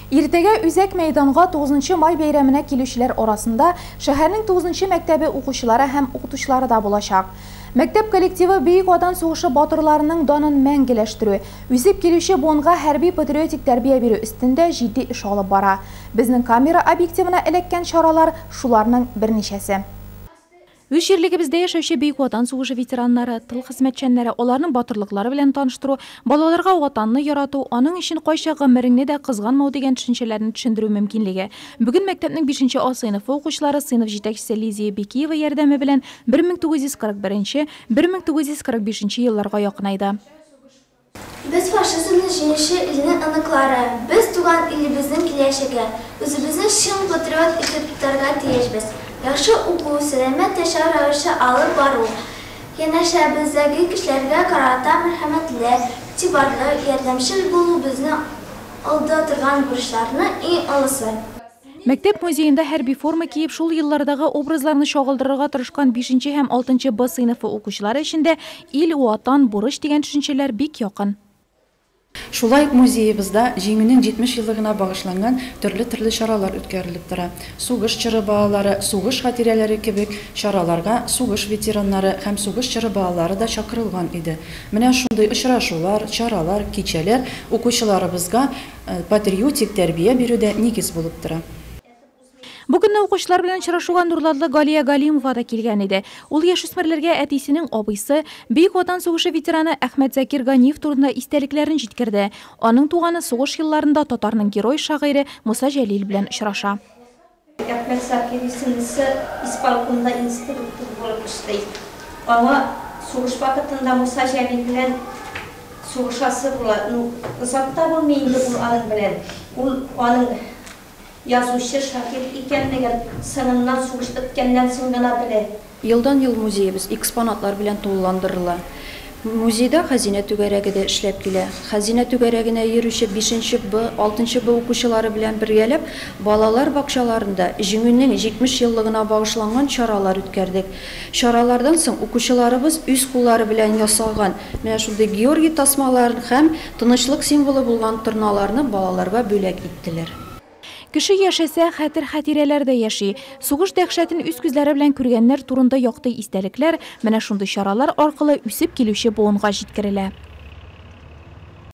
Иртәгә үзәк мәйданга 9 май бәйрәменә килүчеләр арасында шәһәрнең 9 мәктәбе укучылары һәм укытучылары да булачак. Мәктәп коллективы Бөек Ватан сугышы батырларының данын мәңгеләштерү, үсеп килүче буынга хәрби-патриотик тәрбия бирү өстендә җитди эш алып бара. Безнең камера объективына эләккән чаралар шуларның берничәсе. Үз җирлегебездә яшәүче Бөек Ватан сугышы ветераннары, тыл хезмәтчәннәре, аларның батырлыклары белән таныштыру, балаларга Ватанны ярату, аның өчен кайчак гомереңне дә кызганмау дигән төшенчәләрне төшендерү мөмкинлеге. Бүген мәктәпнең 5 А сыйныфы укучылары сыйныф җитәкчесе Лизия Бекиева ярдәме белән 1941, 1945 елларга якынайды. Без фашизмны җиңүче илнең оныклары, без туган илебезнең киләчәге. Үзебезне чын патриот итеп тотарга тиешбез. Яхшы уку, сәламәт яшәү рәвеше алып бару, янәшәбездәге кешеләргә карата мәрхәмәтле, игътибарлы, ярдәмчел булу безнең алда торган бурычларның иң олысы. Мәктәп музеенда хәрби форма киеп, шул еллардагы образларны чагылдырырга тырышкан 5 һәм 6 Б сыйныфы укучылары эчендә ил, ватан, бурыч дигән төшенчәләр бик якын. Шулай ук музеебызда Җиңүнең 70 еллыгына багышланган төрле-төрле чаралар үткәрелеп тора. Сугыш чоры балалары, сугыш хатирәләре кебек чараларга сугыш ветераннары һәм сугыш чоры балалары да чакырылган иде. Менә шундый очрашулар, чаралар, кичәләр укучыларыбызга патриотик тәрбия бирүдә нигез булып тора. Бу көнне укучылар белән очрашуга Нурлатлы Галия Галимова да килгән иде. Ул яшүсмерләргә әтисенең абыйсы, Бөек Ватан сугышы ветераны Әхмәтзакир Ганиев турында истәлекләрен җиткерде. Аның туганы сугыш елларында татарның герой шагыйре Муса Җәлил белән очраша. Әхмәтзакир исемлесе исполкомда инструктор булып эшли. Аңа сугыш вакытында Муса Җәлил белән сугышасы була. Ну, озак та булмый инде ул аның белән. Ул аның язучы шагыйрь икәнлеген соңыннан, сугыш беткәннән соң гына белә. Елдан-ел музеебыз экспонатлар белән тулыландырыла. Музейда хәзинә түгәрәге дә эшләп килә. Хәзинә түгәрәгенә йөрүче 5 Б, 6 Б укучылары белән бергәләп балалар бакчаларында Җиңүнең 70 еллыгына багышланган чаралар үткәрдек. Чаралардан соң укучыларыбыз үз куллары белән ясалган менә шундый Георгий тасмаларын һәм тынычлык символы булган торналарны балаларга бүләк иттеләр. Кеше яшәсә, хәтер хатирәләр дә яши. Сугыш дәһшәтен үз күзләре белән күргәннәр турында якты истәлекләр менә шундый чаралар аркылы үсеп килүче буынга җиткерелә.